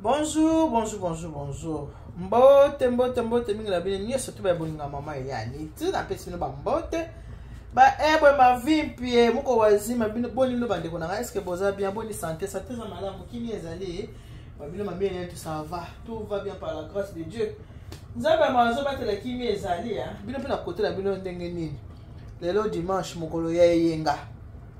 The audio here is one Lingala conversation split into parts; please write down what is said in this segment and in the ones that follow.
Bonjour, bonjour, bonjour, bonjour. Mbote, mbote, mbote mingi na bino nyonso to bolinga mama Eliane. Ti napesi bino bambote. Ba ebwe mavimpie moko wazima bino boni bino bandeko na ngai est-ce que boza bien boni santé santé eza malamu kimi ezali ba bino mami Eliane tout ça va tout va bien par la grâce de Dieu. Nzambe ya mawa azobatela kimi ezali hein. Bino mpe na kote na bino ndenge nini? Lelo dimanche mokolo ya eyenga.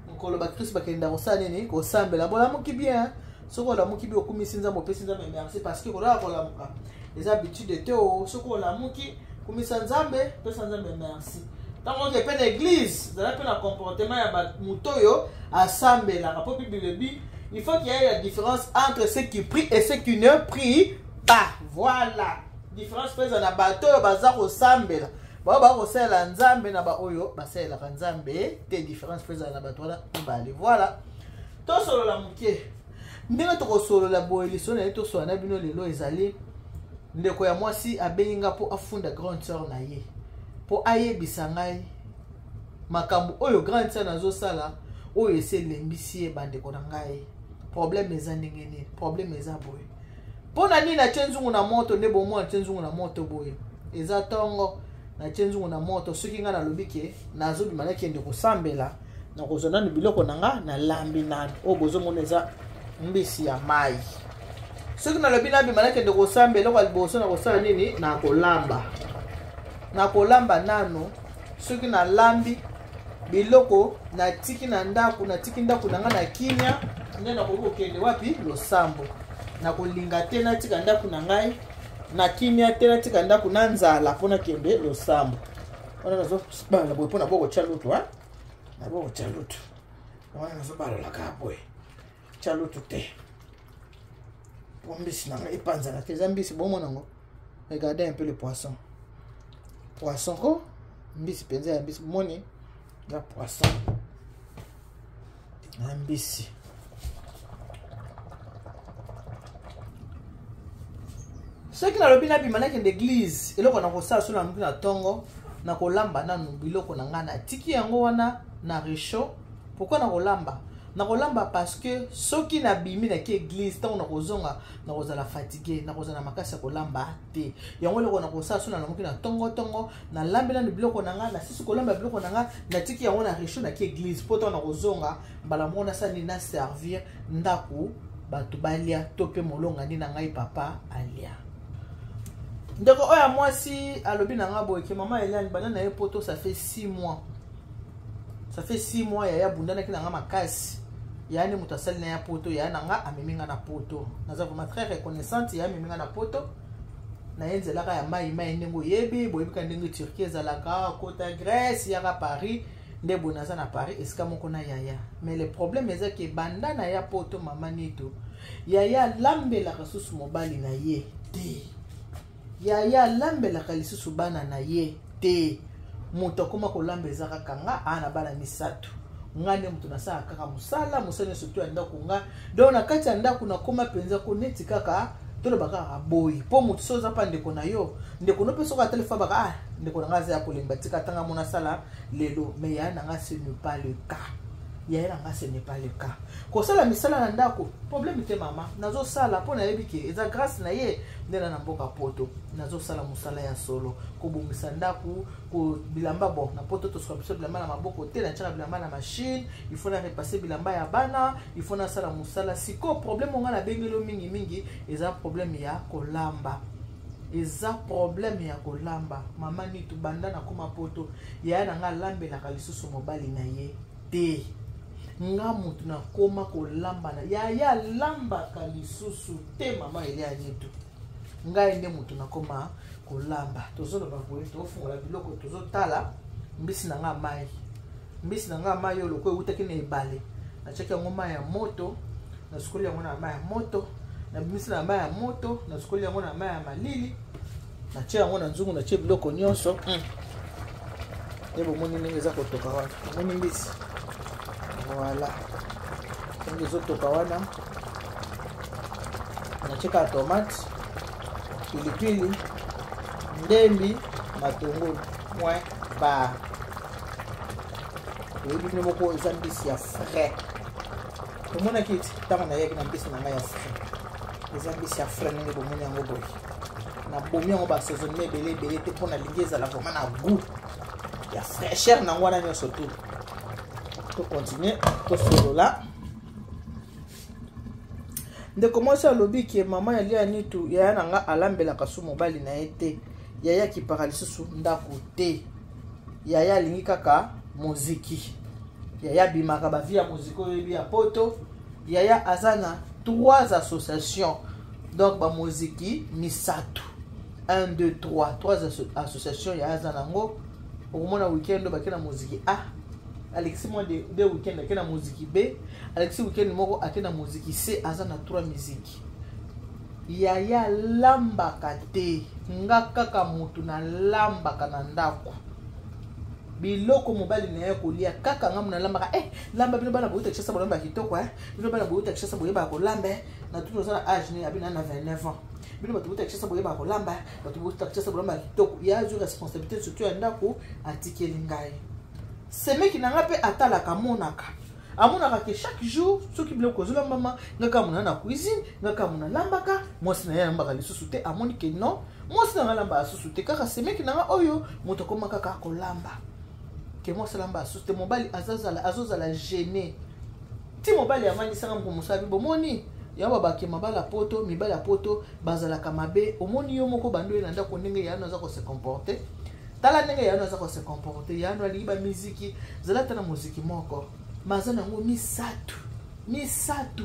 Mokolo bakristo bakenda kosala nini? Kosambela. Bolamuki bien. Soki olamuki bi okumisi Nzambe opesi Nzambe merci parce que kolala kolamuka eza habitude te o soki olamuki kumisa Nzambe pesa Nzambe merci. Ntango oke mpe na église zala mpe na comportement ya moto oyo asambelaka mpo Bible elobi il faut qu'il y ait la différence entre ceux qui prient et ceux qui ne prient pas. Voilà. Différence mpe eza na bato oyo baza kosambela baoyo bakosalela Nzambe na baoyo basalelaka Nzambe te. Différence mpe ezala na bato wana mibale. Voilà. Tosolola moke ndenge tokosolola boye lisolo na ye tosolola na bino lelo ezali ndeko ya mwasi abengi nga mpo afunda grande sœur na ye mpo ayebisa ngai makambo oyo grande sœur nazosala oyo esi elembisi ye. Bandeko na ngai, problème eza ndenge nini? Problème eza boye. Mpo na nini natie nzungu na moto? Nde bomoi natie nzungu na moto boye, eza ntongo natie nzungu na moto. Soki ngai nalobi ke nazobima nakende kosambela, nakozwa nanu biloko na nga nalambi nanu. Oyo bozomona eza mbisi ya mai. Soki nalobi nabima nakende kosambela, eloko ya liboso nakosala nini? Nakolamba, nakolamba nanu. Soki nalambi biloko, natiki na ndako, natiki ndako na nga na kimia, nde nakoki kokende wapi? Losambo. Nakolinga te natika ndako na ngai na kimia te, natika ndako na nzala mpo nakende losambo. Wana nazobala boye mpo na bokotya lutu, na bokotya lutu wana nazobalolaka boye, tya lutu te mpo mbisi na ngai epanzana te. Eza mbisi, bomona yango. Regardez un peu le poisson, poisson ko mbisi mpenza ya mbisi, bomoni ya poisson na mbisi. Soki nalobi nabima nakende église, eloko nakosala so namoki na ntongo, nakolamba nanu biloko na ngai, natiki yango wana na réchaud. Pourquoi nakolamba? Nakolamba parce que soki nabimi naki église, ntango nakozonga nakozala fatigue, nakozala makasi ya kolamba te. Yango eloko nakosala so nalamuki na ntongo ntongo, nalambi nanu biloko na ngai, nasisi kolamba biloko na ngai, natiki yango na réchaud, naki église, mpo ntango nakozonga mbala moko nasala nini? Naservir ndako, bato balia, to mpe molongani na ngai papa alia. Ndeko oyo ya mwasi alobi na ngai boye ke mama Eliane, banda na ye poto, ça fait 6 mois, ça fait 6 mois, yaya abundanaki na ngai makasi. Yaya nde moto asali na ya poto, yaya na nga amemi ngai na poto. Naza vraiment très reconnaissante. Yaya amemi ngai na poto na ye nzelaka ya mai mai, ndenge oyebi, boyebika ndenge Turquie ezalaka, kota Grèce, yaka Paris. Nde boye naza na Paris esika moko na yaya. Mais le problème eza ke banda na ya poto, mama Nito, yaya alambelaka susu mobali na ye te, yaya alambelaka lisusu bana na ye te. Moto akoma kolamba eza kaka nga. Aa na bana misato, nga nde moto nasalaka kaka mosala, mosala nyonso to ya ndako nga. Donc na kati ya ndako nakoma mpenza ko neti kaka toloba kaka boye, mpo moto so oza mpa ndeko na yo, ndeko no mpe soki atali fa baka ah, ndeko na nga aza ya kolemba, tika atanga mona asala lelo. Mais yaya na nga, ce n'est pas le cas. Yaya na nga, ce n'est pas le cas. Kosala misala na ndako, problème te mama, nazosala mpo nayebi ke eza grâce na ye nde na na mboka poto. Nazosala mosala ya solo, kobongisa ndako, ko bilamba. Bon, na poto tosuka biso bilamba na maboko te, natiaka bilamba na machine. Il faut na repasser bilamba ya bana, il faut nasala mosala. Sikoyo problème onga nabengeli mingimingi eza problème ya kolamba, eza problème ya kolamba. Mama Nitu, banda nakoma poto, yaya na nga alambelaka lisusu mobali na ye te, nga motu nakoma kolamba na yaya alambaka lisusu te. Mama Elia Nitu, ngai nde motu nakoma kolamba. Tozoloba boye, tofungola biloko, tozotala mbisi na nga mai. Mbisi na nga mai oyo lokola eutaki na ebale, natiaki yango mai ya moto, nasukoli yango na mai ya moto, nabimisi na mai ya moto, nasukoli yango na mai ya malili, natie yango na nzungu, natie biloko nyonso. Nde bomoni ndenge eza kotoka wana, omoni mbisi, voilà ndenge ezotoka wana. Natie kaka tomate, pilipili, ndembi, matungulu, point bar. Oyebi bino moko eza mbisi ya frais. Omonaki eti ntango nayaki na mbisi na ngai ya frais. Eza mbisi ya frais ndenge bomoni yango boye. Nabomi yango ba assaisonnement ebele ebele te mpo nalingi ezala vraiment na goût ya fraîcheur nango wana nyonso tout. To continuer tosolola. Ndeko mwasi alobi ke mama ya Lia Nitu, yaya na nga alambelaka su mobali na ye te. Yaya akipaka lisusu ndako te. Yaya alingi kaka moziki. Yaya abimaka ba vie ya moziki oyo oyebi ya poto. Yaya aza na 3 associations. Donc ba moziki misato. 1, 2, 3. 3 associations yaya aza nango. Okomona week-end bake na moziki A. Alexis mwa de week-end ake na moziki B. Alexis week-end moko ake na moziki C. Aza na 3 miziki. Yaya lambaka te. Nga kaka mutu na lambaka na ndako. Biloko mobali na ye kolia kaka nga muna lambaka. Lamba bino bana boyuta Kinshasa bolamba kitoko, eh. Bino bana boyuta Kinshasa boyeba kolamba, eh. Na tuni oza na âge ni abina na 29 ans. Bino bato boyuta Kinshasa boyeba kolamba, bato boyuta Kinshasa bolamba kitoko. Ya azwi responsabilité surtout ya ndako atikeli ngai. Semeki na nga pe atalaka monaka. Amonaka ke chaque jour soki biloko ezolambama nga kaka mona na cuisine, nga kaka mona lambaka, mwasi na ye alambaka lisusu te. Amoni ke non, mwasi na nga alambaka lisusu te, kaka semeki na nga oyo moto akoma kaka kolamba. Ke mwasi alambaka lisusu te, mobali azozala gêné. Ti mobali avandisaka moko mosala bi bomoni ya babake mabala poto, mibali ya poto bazalaka mabe. Omoni yo moko bando ye na ndako ndenge ya aza ko se comporter. Tala ndenge ya aza ko se comporter, ya alingi ba miziki, zala ta na muziki moko. Maza nango misato, misato.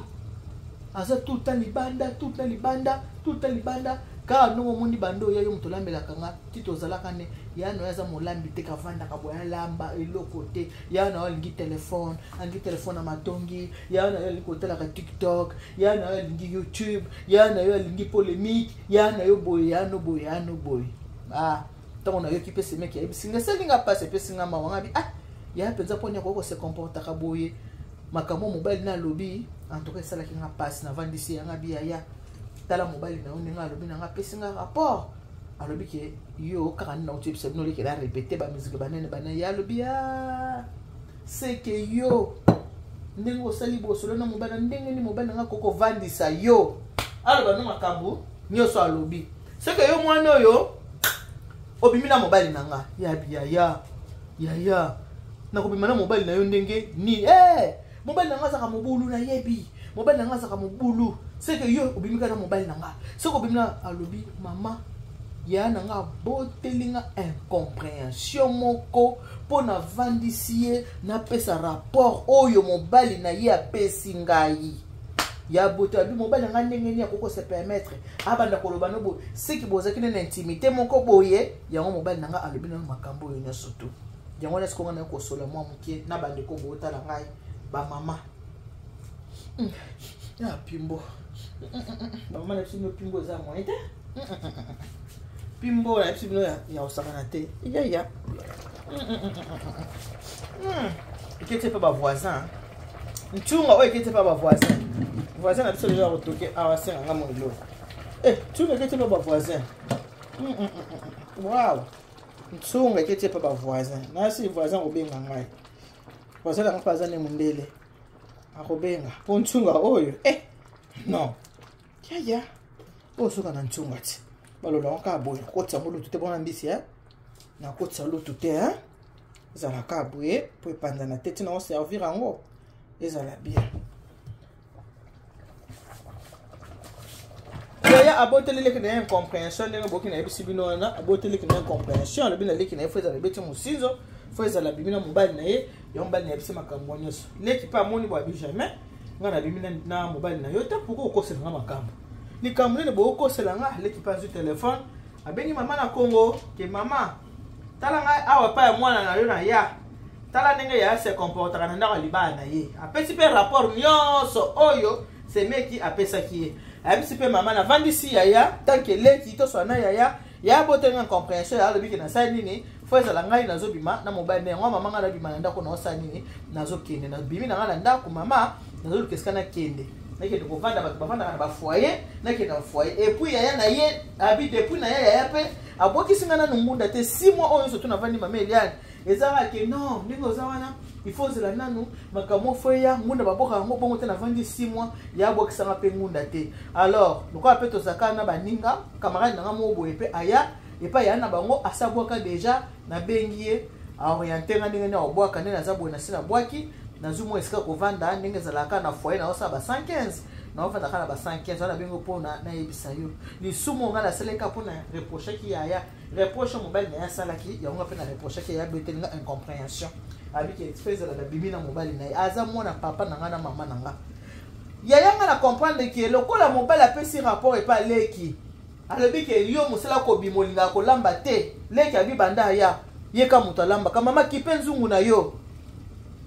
Aza tout le temps libanda, tout le temps libanda, tout le temps libanda. Kaka ndongo omoni bando ya yo moto olambelaka nga, ti tozalaka ne, ya no aza molambi te, kavandaka boye alamba eloko te. Ya no alingi téléphone, alingi téléphone na matongi, ya no alingi kotalaka TikTok, ya no alingi YouTube, ya no alingi polémique, ya no boye, ya no boye, ya no boye. Ah, ntango nayoki mpe semeki ayebisi nga, esali nga mpasi, epesi nga mawa, nga bi, ah, ya mpenza mpo nini akoki kose comportaka boye. Makambo mobali na alobi, en tout cas esalaki nga mpasi. Navandisi ya nga bi, yaya, tala mobali na yo ndenge alobi na nga, apesi nga rapport. Alobi ke yo kaka nini nauti yebisa bino, olekela répéter ba musique banene banene. Ya alobi, ah, c'est que yo ndenge osali bosolo na mobali na ndenge nini mobali na nga akoki kovandisa yo. Aloba no makambo nyonso alobi. C'est que yo mwana oyo obimi na mobali na nga. Ya bi, yaya, yaya, nakobima na mobali na yo ndenge ni? Mobali na nga azaka mobulu, nayebi. Mobali na nga azaka mobulu. C'est que yo obimi kaka na mobali na nga. Soki obimi na, alobi, mama, ya na nga aboteli nga incompréhension moko mpo navandisi ye, napesa rapport oyo mobali na ye apesi ngai. Ya boto abi mobali na nga ndenge nini akoki kose permettre abanda koloba no boye, seki bozalaki nde na intimité moko boye. Yango mobali na nga alobi nano makambo oyo nyonso tu. Yango wana sikoyo nga naye kosola mwa moke na bandeko bootala ngai, bamama. Ya pimbo. Bamama na biso bino pimbo eza moyen te. Pimbo na biso bino ya kosakana te. Ya, ya. Eketi mpe ba voisin. Ntunga oyo eketi mpe ba voisin. Voisin na biso deja kotoke awa senga nga mo eloko. Ntunga eketi mpe ba voisin. Wow. Ntunga eketi mpe ba voisin. Nasi voisin kobenga ngai. Voisin na nga mpe aza ne mondele. Akobenga mpo ntunga oyo. Non. Ya, ya. Oyo soka na ntunga ti. Balola ngo kaka boye. Nakotisa ngo lutu te bona mbisi, eh? Nakotisa lutu te, hein? Ezala kaka boye po epanzana te, tina oservir yango ezala bien. Yaya aboteli leki na ye incompréhension ndenge boki nayebisi bino wana. Aboteli leki na ye incompréhension, alobi na leki na ye fo ezala ebeti mosinzo, fo ezala bimi na mobali na ye. Yango mobali nayebisi makambo nyonso. Leki mpe amoni bo abi jamais nga nabimi na mobali na yo te, pourquoi okosela nga makambo? Likambo nini bookosela nga? Leki mpe azwi telefone, abengi mama na Congo ke mama, tala ngai awa pa ya mwana na yo na ya, tala ndenge ya se comportaka na ndako ya libala na ye. Apesi mpe rapport nyonso oyo semeki apesaki ye. Ayebisi mpe mama, navandisi yaya tanke leki toswana na yaya, ya abotenga incompréhension. Ya alobi ke nasali nini? Fo ezala ngai nazobima na mobali na yango. Mama, ngai nabima na ndako, naosala nini? Nazokende, nabimi na ngai na ndako, mama, nazoluka esika nakende, nakende kovanda. Bato bavandaka na bafoyer, nakende na foyer. Et puis yaya na ye abi depuis na ye yaya mpe abwakisi ngai nanu ngunda te. 6 mois oyo nyonso to navandi, mama Eliane, ezalaka ke non, ndenge oza wana. Il faut ozela nanu makambo fo eya. Ngunda babwaka yango bongo te. Navandi 6 mois, ya abwakisanga mpe ngunda te. Alors lokola mpe tozalaka na baninga, camarade nanga moko boye mpe aya epai ya na bango, asabwaka déjà. Nabengi ye, aoriente nga ndenge nini akobwaka. Nde naza boye, nasi nabwaki, nazwi mwa esika kovanda ndenge ezalaka na foyer, naosala ba 115, naofanda kaka na ba 115 wana. Bengi mpona nayebisa yo lisumu ngai nasalaki mpona reprochaki yaya, reproche mobali na ye asalaki yango. Mpe na reprochaki yaya, beteli nga incompréhension, abiki fe ezala nabimi na mobali na ye, aza mwana papa na ngai na mama na nga. Yaya, nga na comprendre ke lokola mobali apesi rapport epa leki, alobi ke yo mosala kobima, olingaka kolamba te. Leki abi banda aya, ye ka moto alambaka. Mama, kipe nzungu na yo,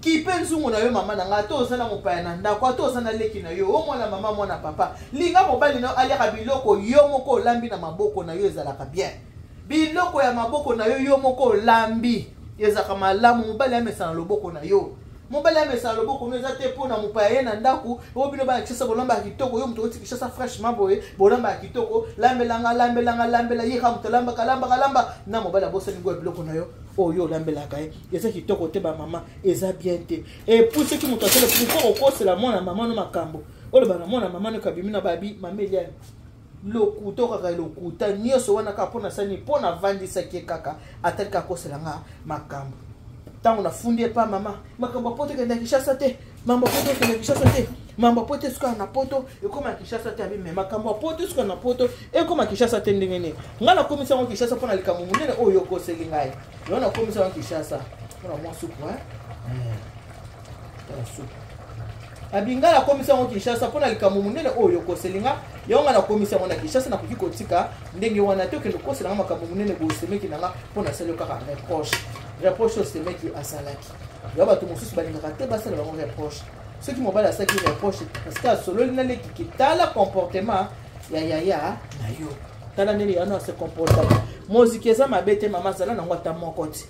kipe nzungu na yo. Mama na ngai, ata oza na mopaya na ndako, ata oza na leki na yo, o mwana mama, mwana papa, linga mobali na yo aliaka biloko yo moko olambi na maboko na yo. Ezalaka bien, biloko ya maboko na yo, yo moko olambi, ezalaka malamu. Mobali amesa na loboko na yo, mobali amesa na loboko no. Eza te mpo na mopaya ye na ndako oyo. Bino bana Kinshasa bolamba ya kitoko. Yo moto oti Kinshasa fraîchement boye, bolamba ya kitoko. Lambelanga, lambelanga, lambela ye kaka moto alambaka, lambaka, lamba na mobali abosani ngo ya biloko na yo oyo olambelaka ye. Eza kitoko te, bamama, eza bien te. Et puis soki moto asala, pourquoi okosela mwana mama no makambo? Oloba na mwana mama no kabimi na babi mama Eliane, lokuta kaka, lokuta nyonso wana kaka mpo nasani, mpo navandisaki ye kaka, atali kaka kosela nga makambo. Ntango nafundi epa mama, makambo ya poto ekenda Kinshasa te, mambo ya poto ekenda Kinshasa te, mambo ya poto esukaka na poto, ekóma Kinshasa te. Abi me makambo ya poto esukaka na poto, ekóma Kinshasa te ndenge nini? Ngai nakomisa yango Kinshasa mpo na likambo monene oyo okoseli ngai. Yango nakomisa yango Kinshasa mpona mwa supu, supu. Abi ngai nakomisa yango Kinshasa mpo na likambo monene oyo okoseli nga. Yango ngai nakomisa yango na Kinshasa. Nakoki kotika ndenge wana te. Okende okosela nga makambo monene boye, semeki na nga, mpo nasali yo kaka reproche. Reproche oyo semeki asalaki yo, bato mosusu balingaka te basala bango reproche. Soki mobali asalaki reproche parce que asololi na lekiki, tala comportement ya yaya na yo, tala ndenge yana ase comportaka. Moziki eza mabe te, mama, azala nango ata moko te.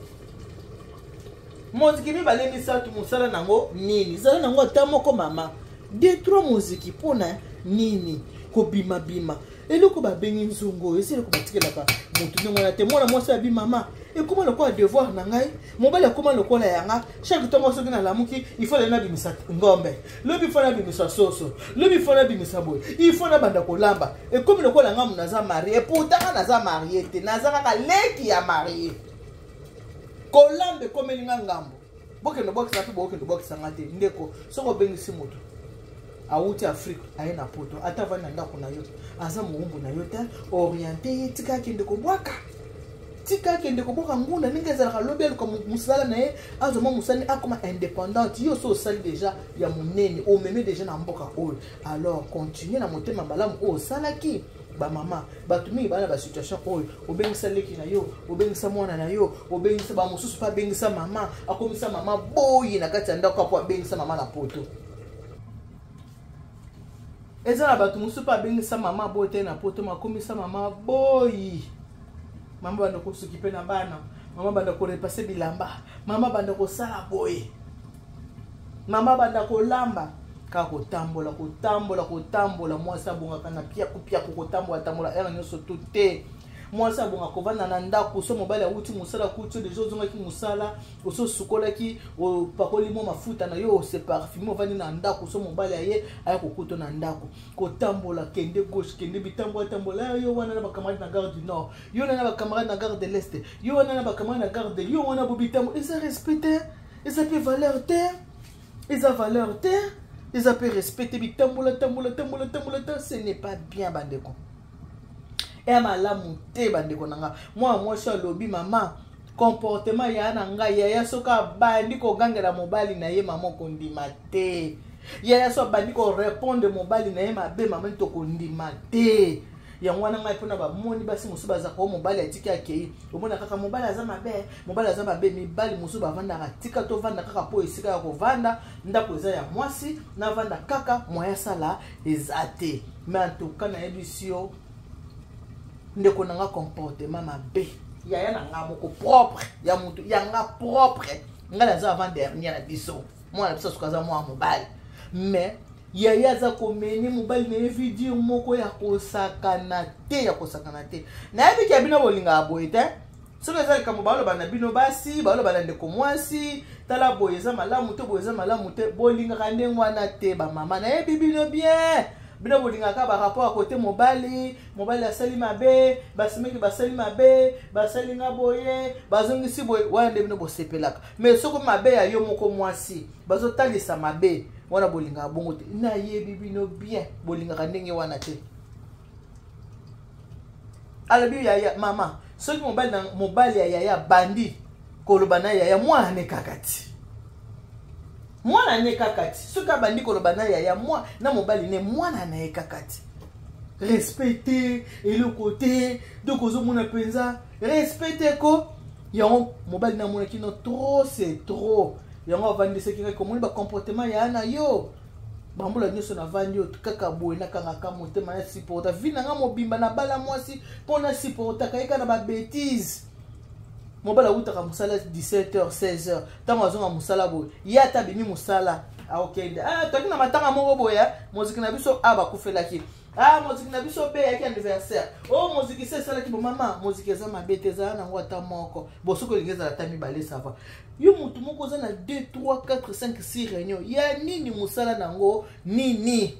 Moziki mibale, misato, mosala nango nini? Zala nango ata moko, mama, deux, trois moziki. Mpona nini kobimabima? Eloko babengi nzungu oyo eza eloko batikelaka motu ndenge wana te. Mwana mwasi abi mama, ekóma lokola devoir na ngai, mobali akóma lokola yanga. Chaque ntongo soki nalamuki, il faut nabimisa ngombe, lobi faut nabimisa soso, lobi faut nabimisa boye, il faut nabanda kolamba. Ekómi lokola ngamu naza mariée. Pourtant nga naza mariée te, naza kaka leki ya mariée. Kolamba ekomeli nga ngambo. Bokende bwakisa mpe bokende bwakisanga te. Ndeko, soki obengisi moto awuti Afrique, aye na poto, ata avandi na ndako na yo, aza mowumbu na yo te. Oriente ye, tika akende kobwaka, tika akende kobwaka ngunda ndenge ezalaka. Lobi aluka mosala na ye, azwa mwa mosala, akoma indépendante. Yo so osali déjà ya monene, omeme déjà na mboka oyo, alors continue na motema malamu oyo osalaki. Bamama, bato mingi baa na basituation oyo. Obengisa leki na yo, obengisa mwana na yo, obengisa bamosusu mpe abengisa mama, akomisa mama boyi na kati ya ndako apo abengisa mama na poto. Eza na bato mosusu mpe abengisa mama boyi te na poto, makomisa mama boyi. Mama banda kosuki mpe na bana, mama banda korepasser bilamba, mama banda kosala boye, mama banda kolamba. Kaka kotambola, kotambola, kotambola. Mwasi abongaka na piaku piaku, kotambola tambola heure nyonso to te. Mwasi abonga kovanda na ndako. So mobali awuti mosala, kuti yo déjà ozongaki mosala, oso osukolaki, opakoli mwa mafuta na yo, ose parfume, ovandi na ndako. So mobali aye, aya kokuta na ndako. Kotambola, kende gauche, kende bitambola tambola, yo wana na bacamarade na Gare du Nord, yo wana na bacamarade na Gare de l'Est, yo wana na bacamarade na gare de yo wana bobitambo, eza respect te, eza mpe valeur te, eza valeur te, eza mpe respect te. Bitambola tambola, tambola tambola te, ce n'est pas bien, bandeko, eya malamu te. Bandeko na nga, mwana mwasi alobi mama, comportement ya na ngai, yaya soki abandi kogangela mobali na ye, mama, okondima te. Yaya so abandi korépondre mobali na ye mabe, mama, tokondima te. Yango wana ngai mpona bamoni basi mosusu bazaka o mobali atiki, akei, omona kaka mobali aza mabe, mobali aza mabe. Mibali mosusu bavandaka, tika tovanda kaka mpo esika ya kovanda, ndako eza ya mwasi, navanda kaka, moya asala eza te. Mais en tout cas, nayebisi yo, ndeko na nga, comportement mabe yaya na nga moko propre ya motu ya nga propre. Ngai naza avant dernier na biso, mwana biso soki aza mwana mobali, mais yaya aza komene mobali na ye vie dure moko ya kosakana te, ya kosakana te. Nayebi ke bino bolingaka boye te. Soki eza likambo baloba na bino basi, baloba na ndeko mwasi, tala boye eza malamu te, boye eza malamu te, bolingaka ndenge wana te. Bamama, nayebi bino bien, bino bolingaka barapport ya kote mobali. Mobali asali mabe, basimeki basali mabe, basali nga boye, bazongisi boye, wana nde bino bosepelaka. Mais soki mabe ya yo moko mwasi bazotalisa mabe wana, bolingaka bongo te. Nayebi bino bien, bolingaka ndenge wana te. Alobi yaya, mama, soki mobali na mobali ya yaya bandi koloba na yaya, mwana ne kaka ti, mwana ne kaka ti. Soki abandi koloba na yaya mwa na mobali ne, mwana na ye kaka ti. Respect te, eloko te. Donc ozomona mpenza respect te ko. Yango mobali namonaki no, trop c'est trop. Yango avandisaki ngai, komoni bacomportement ya na yo. Bambula nyonso navandi oyo kaka boye, nakangaka motema, na supporta vie na nga mobimba. Nabala mwasi mpo na supportaka ye kaka na babêtises. Mobali awutaka mosala 17 h, 16 h. Ntango azonga mosala boye, ye ata abimi mosala, akokende. Ah, toki na matanga moko boye, moziki na biso a bakufelaki. Ah, moziki na biso be yaki anniversaire. O oh, moziki se esalaki bo. Mama, moziki eza mabe te, ezala nango ata moko bo. Soki olingi ezala ata mibale, ça va. Yo motu moko oza na 2, 3, 4, 5, 6 réunion ya nini? Mosala nango nini?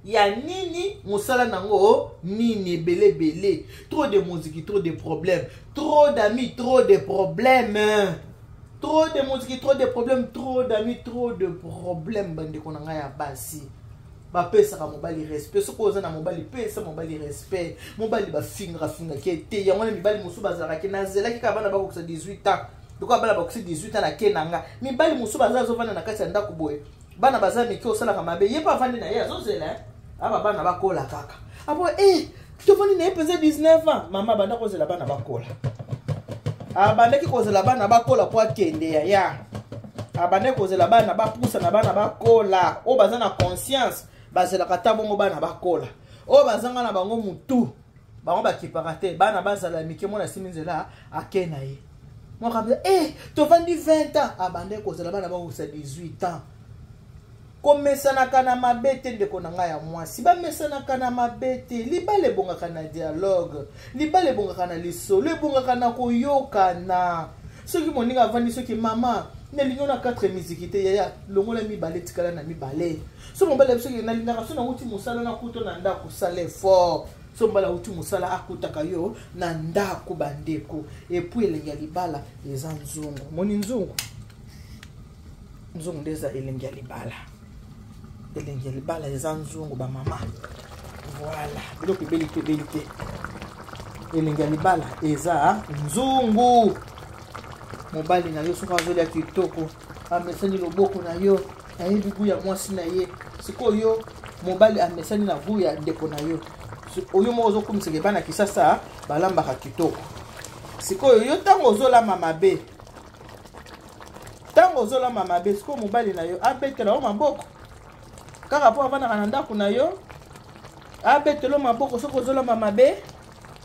Ya nini? Mosala nango nini? Ebele ebele. Trop de moziki, trop de problèmes. Trop d'amis, trop de problèmes. Trop de moziki, trop de problèmes. Trop d'amis, trop de problèmes. Bandeko na ngai ya basi, bapesaka mobali respect. Soki oza na mobali, pesa mobali respect. Mobali bafingaka fingaki te. Yango wana mibali mosusu bazalaka ke nazelaki kaka bana bakokisa 18 ans. Lokola bana bakokisi 18 ans, nake na nga. Mibali mosusu baza, azovanda na kati ya ndako boye, bana baza mike, osalaka mabe, ye mpe avandi na ye, azozela aba bana bakola kaka. Apo e tovandi na ye mpenza 19 ans. Mama banda kozela bana bakola, abandaki kozela bana bakola po akende. Yaya, abandaki kozela bana bapusa na bana bakola. Oyo baza na conscience bazelaka ata bongo bana bakola. Oyo bazanga na bango mutu, bango bakipaka te. Bana bazala mike, mwana asimi nzela, ake na ye. Mwaka e tovandi 20 ans, abandaki kozela bana bakosa 18 ans. Komesanaka na mabe te, ndeko na ngai ya mwasi, bamesanaka na mabe te. Libala ebongaka na dialogue, libala ebongaka na lisolo, ebongaka na koyokana. Soki moninga avandi, soki mama nalingi na 4 miziki te, yaya, longola mibale, tikala na mibale. So mobali, soki nalingaka so nauti mosala, nakuta na ndako, sala effort. So mobali auti mosala, akutaka yo na ndako. Bandeko, et puis elengi ya libala eza nzungu. Moni nzungu, nzungu nde eza elengi ya libala. Elengi ya libala eza nzungu, bamama. Voilà, biloko ebeli te, ebeli te. Elengi ya libala eza nzungu. Mobali na yo soki azolia kitoko, amesani loboko na yo, ayebi goût ya mwasi na ye. Sikoyo mobali amesani na goût ya ndeko na yo. Oyo moko ozokumisaka bana Kisasa balambaka kitoko. Sikoyo yo ntango ozolamba mabe, ntango ozolamba mabe, sikoyo mobali na yo abetela yo maboko kaka mpo avandaka na ndako na yo, abetela yo maboko soki ozolamba mabe.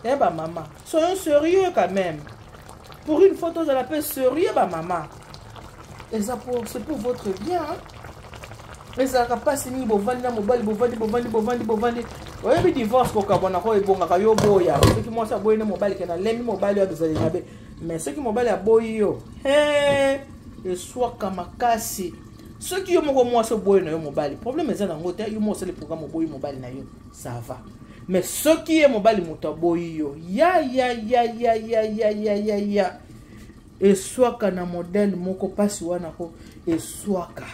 Eh bamama, soyons sérieux quand même. Pour une fois tozala mpe sérieux, bamama. Eza pour, c'est pour votre bien, hein? Ezalaka mpasi mingi, bovandi na mobali, bovandi, bovandi, bovandi, bovandi. Oyebi divorce, kokabwana ko ebongaka yo boya. Soki mwasi aboyi na mobali ke nalembi mobali oyo, bizali mabe. Mais soki mobali aboyi yo, eswaka makasi. Soki yo moko mwasi oboyi na yo mobali, problème eza nango te. Yo moko osali programme, oboyi mobali na yo, ça va. Mais soki ye mobali moto aboyi yo, ya ya ya ya ya ya ya ya ya, eswaka na modèle moko mpasi wana ko eswaka.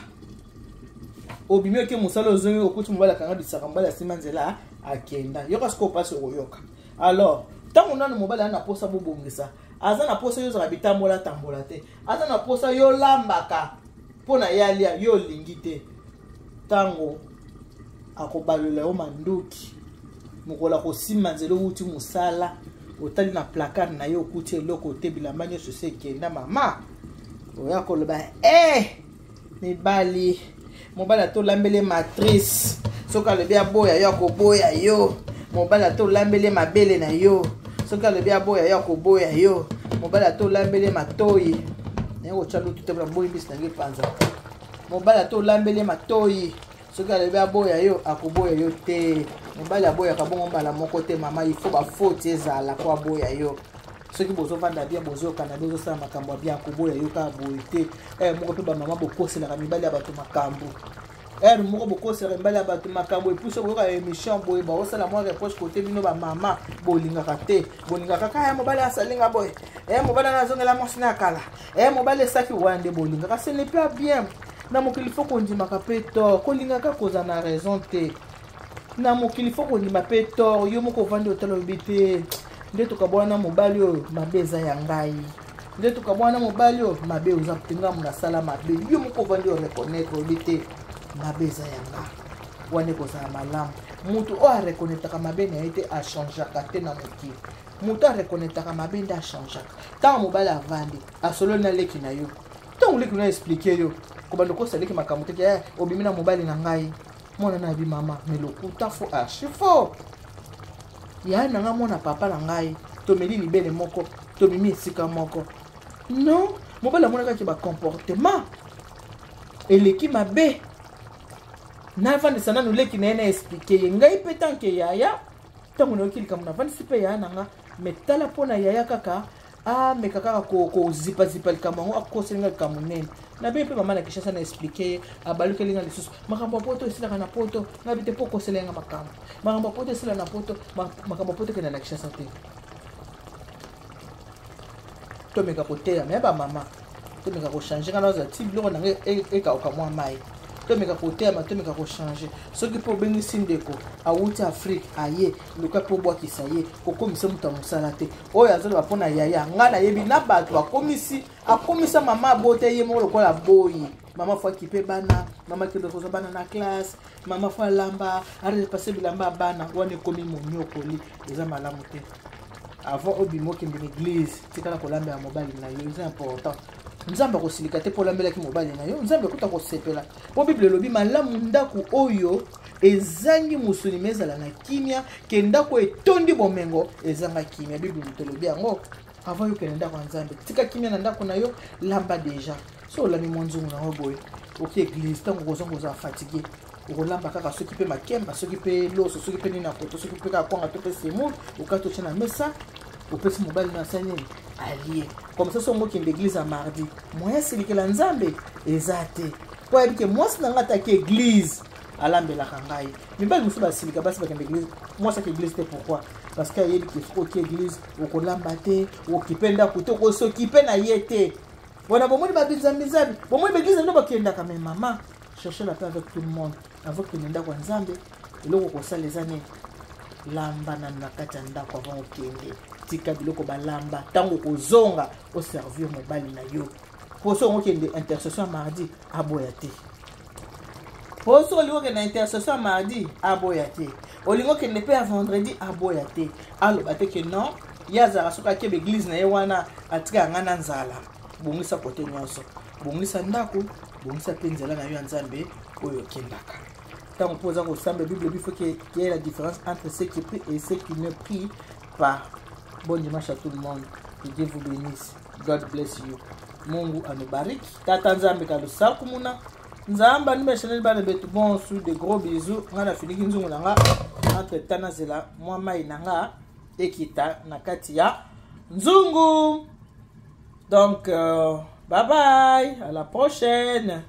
Obimi, oke mosala, ozongi, okuti mobali akanga bisaka, mobali asima nzela, akenda. Yoka sikoyo mpasi okoyoka. Alors ntango nano mobali aza na posa bobongisa, aza na posa yo ozala bitambola tambola te, aza na posa yo olambaka mpo na ye alia, yo olingi te. Ntango akobalola yo manduki, mokolo akosimba nzela, owuti mosala, otali na placard na ye, okuti eloko te, bilamba nyonso esi ekenda. Mama oya koloba e mibali, mobali ata olambeli matrice, soki alobi aboya yo, akoboya yo. Mobali ata olambeli mabele na yo, soki alobi aboya yo, akoboya yo. Mobali ata olambeli matoi naye kotya lutu te, boyi mbisi nange epanza. Mobali ata olambeli matoi, soki alobi aboya yo, akoboya yo te. Mobali aboyaka bongo mbala moko te, mama. Il faut bafoti ezala po aboya yo. Soki bozovanda bien, bozoyokana bien, ozosala makambo ya bien, koboya yo kaka boye te. Moko mpe bamama bokoselaka mibali ya bato makambo. Heure moko bokoselaka mibali ya bato makambo, epuis boyoka émission boye, baosala mwa reproche kote bino bamama bolingaka te, bolingaka kaka ya mobali asalinga boye, e mobali wana azongela mwasi na ya kala, e mobali esaki wana nde bolingaka. Ce n'est pas bien. Na mokili fo kondimaka mpe tort, kolingaka kozala na raison te. Na mokili fo kondima mpe tort. Yo moko ovandi, otala, olobi te nde tokabwana mobali oyo, mabe eza ya ngai, nde tokabwana mobali oyo, mabe oza ngambo, nasala mabe. Yo moko ovandi, oreconnaître, olobi te mabe eza ya nga. Wana ekozala malamu. Moto oyo areconnaîtraka mabe na ye te, achangeaka te. Na mokili, moto areconnaîtraka mabe nde achangeaka. Ntango mobali avandi, asololi na leki na yo, ntango leki na expliquer yo, kobanda okosa leki makambo te ke obimi na mobali na ngai, mwana na yabi mama. Mais lokuta, faux, archi faux. Ya na nga, mwana papa na ngai, tomeli libele moko, tobimi esika moko. Non, mobali amonakaki bacomportement eleki mabe, navandisa nanu leki na ye, na expliquer ye. Ngai mpe tant que yaya, ntango nayoki likambo, navandisi mpe yaya na nga. Mais tala, mpo na yaya kaka ameka kaka kozipazipa likambo yango, akoselinga likambo nene. Nabe mpe mama na Kinshasa, na expliquer ye, abalukeli nga lisusu makambo ya poto esilaka na poto. Ngabi te, mpo okosela nga makambo. Makambo ya poto esila na poto, makambo ya poto ekenda na Kinshasa te. Tomeka koteyama ya bamama, tomeka kochanger. Nga naza ti biloko na ngai ekauka mwa mai. Tomeka koteyama, tomeka kochanger. Soki mpo obengisi ndeko awuti Afrique, aye, luka mpe obwakisa ye, kokomisa moto ya mosala te. Oyo azoloba mpo na yaya ngai, nayebi na bato akomisi, akomisa mama abota ye moko lokola boyi. Mama fo akipe bana, mama kende kozwa bana na classe, mama fo alamba, arepasser bilamba ya bana. Wana ekomi monyokoli, eza malamu te. Avant obima okende na église, tikala kolambela mobali na yo, eza important. Nzambe akosilika te mpo olambelaki mobali na yo. Nzambe akuta kosepela, mpo Bible elobi malamu ndako oyo ezangi mosuni mais ezala na kimia, ke ndako etondi bomengo ezanga kimia. Bible moto elobi yango. Avant yokende ndako ya Nzambe, tika kimia na ndako na yo, lamba déjà. So olami mwa nzungu na yo boye, oki église, ntango kozonga ozala fatigué, okolamba kaka soki mpe makemba, soki mpe loso, soki mpe nini na koto, soki mpe kaka kwanga to mpe semoule, okati, otya na mesa, opesi mobali no, asali nini, alie. Comme ça, songo okende église ya mardi, moyen asilikela Nzambe eza te, mpo ayebi ke mwasi na ngai ataki église, alambelaka ngai. Mibali mosusu basilika basi bakende église, mwasi ake église te. Pourquoi? Parce que ayebi ke soki oki église, okolamba te, okipe ndako te, okosokipe na ye te. Wana bomoni babinzambizabi, bomoni baéglise nde bakendaka. Mais mama, chercher la paix avec tout le monde avant okende ndako ya Nzambe. Eloko kosala eza nini? Lamba nanu na kati ya ndako avant okende. Tika biloko balamba, ntango kozonga oservir mobali na yo. Po soki okende intercession ya mardi, aboya te. Po soki olingi okende na intercession ya mardi, aboya te. Olingi okende mpe ya vendredi, aboya te. Aloba te ke non, ye azalaka soki akeba église na ye wana, atika nga na nzala. Bongisa kote nyonso, bongisa ndako, bongisa mpe nzela na yo ya Nzambe oyo okendaka. Ntango mpo oza kosamba, Bible il faut qu'il y ait la différence entre ceux qui prient et ceux qui ne prient pas. Bon dimanche à tout le monde, que Dieu vous bénisse. God bless you. Mungu anubariki. Tata Nzambe kalusaku muna Nzambe anubeshaneli bana betu bonsu. De gros bisous. Nga nafiniki nzungu na nga, entre temps nazela mwa mai na nga ekita na kati ya nzungu. Donc bye bye, à la prochaine.